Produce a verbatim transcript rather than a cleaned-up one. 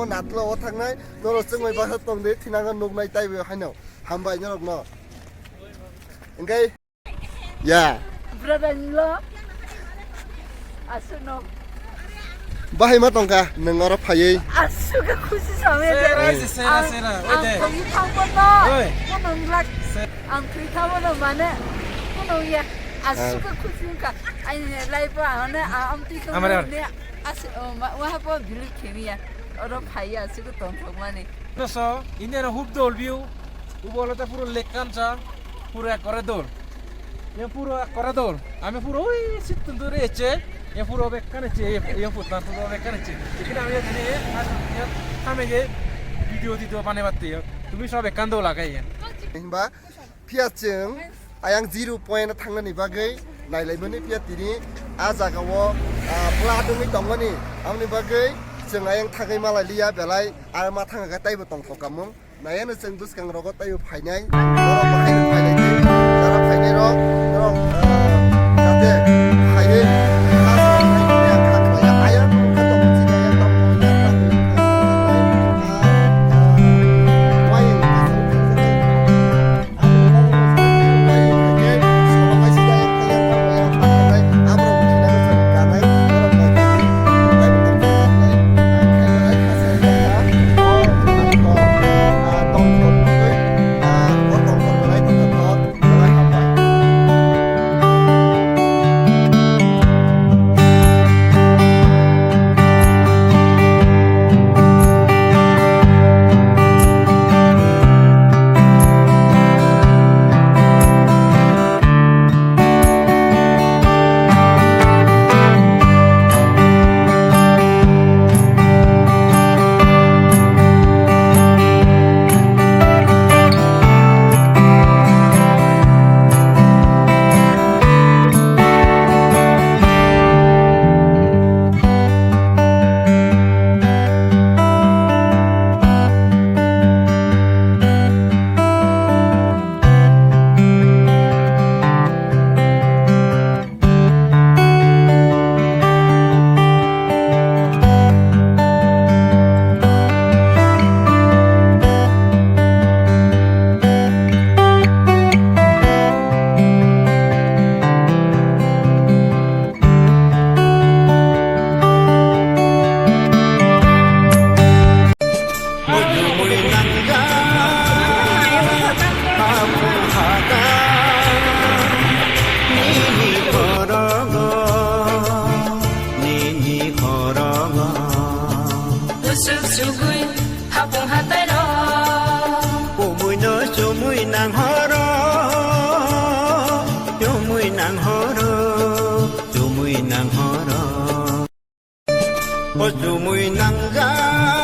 Natlo o thangnai, norok chwngwi baksa tong de, thinango nuknai taibo haino. Hambai norokno. Engkai, ya. Brother in law. Asuno. Bahai ma tongka, nwng oro phaiwi. Asuka khusi samya de. Sera, sera, sera. Ang thongwi thangbo no. Oi. Kunung lak. Ang thwi thangbo no mane. Kunung ya. Asuka khusi wngkha. Aini life o ang ne, ang amtwi tong ne. As, o, ma, waha po believe khemiya. Oro phaiya, asuka tongthokmani. No so, India no hub dol view. Ubo lota puro lake kansa. Puro ekkore dol. Yang puro ekkore dol. Ami puro ui sittun dure eche. Yang puro bekkan eche. Yang putan puro bekkan eche. Lekin ami yang ini, yang kami ke video, video bane batte yang. Tumi sob bekkan dol agai yang. Himba, phiya chwng ayang zero point thangnani bagwi nailaimani, phiya tini a jagao, ah, pla dungwi tongmani. Amoni bagwi chwng ayang thangwi malai liya belai, ar ma thangkha taibo tongthok kamung. Nayano chwng bwskangrogo taibo phainai, norok bo haino phainai di, jara phainai rok, norok, ah, jate phaiwi, ah, ayang kha khlaiya, ayang kha tongmani, ayang tongmani, ayang tongmani, ah, ah, wayang kha tongmani. Usuk sugui hapung hatai ro. Kumui no chumui nang horo, chumui nang horo, chumui nang horo. O chumui nang ja.